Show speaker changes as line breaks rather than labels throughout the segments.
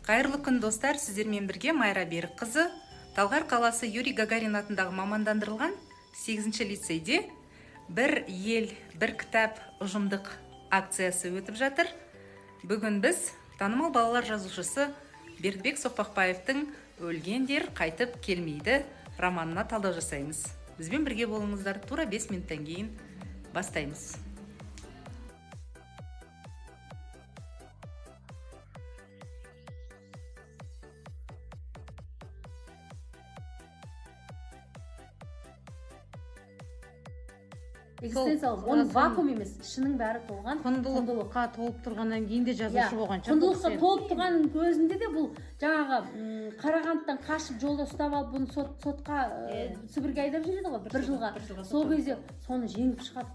Қайырлы күн, достар! Сіздермен бірге Майра Берікқызы. Талғар қаласы Юрий Гагарин атындағы мамандандырылған 8 лицейде «Бір ел, бір кітап» ұжымдық акциясы өтіп жатыр. Бүгін біз танымал балалар жазушысы Бердібек Соқпақбаевтың «Өлгендер қайтып келмейді» романына талдау жасаймыз. Бізбен бірге болыңыздар, тура 5 минуттан кейін бастаймыз.
Экзистенциялық, оның вакуум емес, ішінің бәрі толған.
Құндылыққа толып тұрғаннан кейін де жазушы болған шығар бұл
Құндылыққа
кісі.
толып тұрғанның өзінде де бұл жаңағы Қарағандыдан қашып, жолда ұстап алып, бұны сотқа, Сібірге айдап жібереді ғой бір жылға. Сол кезде соны жеңіп шығады,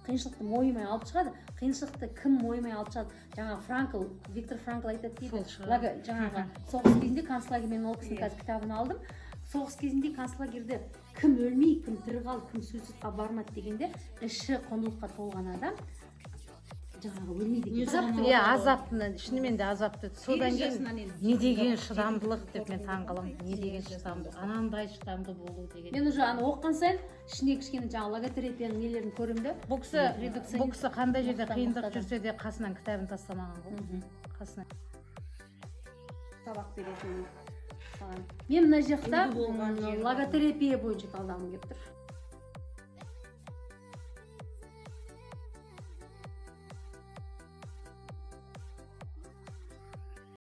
қиыншылықты мойымай алып шығады. Қиыншылықты кім мойымай алып шығады? Жаңағы Франкл, Виктор Франкл айтады дейді.
Сол шығар.
Жаңағы соғыс кезінде концлагерь, мен ол кісінің қазір кітабын алдым. Соғыс кезінде концлагерьде кім өлмей, кім тірі қалды, кім суицидқа бармады дегенде, іші құндылыққа толған адам жаңағы өлмейді екен.
Азапты, иә, азапты, шынымен де азапты. Содан кейін не деген шыдамдылық деп мен таңқаламын. Не деген шыдамдылық, анандай шыдамды болу деген.
Мен уже аны оқыған сайын ішіне кішкене жаңағы логотерапияның нелерін көремін да.
Бұл кісі
Редукционист.
бұл кісі қандай жерде
Мықты,
қиындық
мықты адам.
жүрсе де, қасынан кітабын тастамаған ғой қасынан.
Сабақ беретін маған. Мен мына жақта
Үлгі болған жері.
логотерапия бойынша талдағым келіп тұр.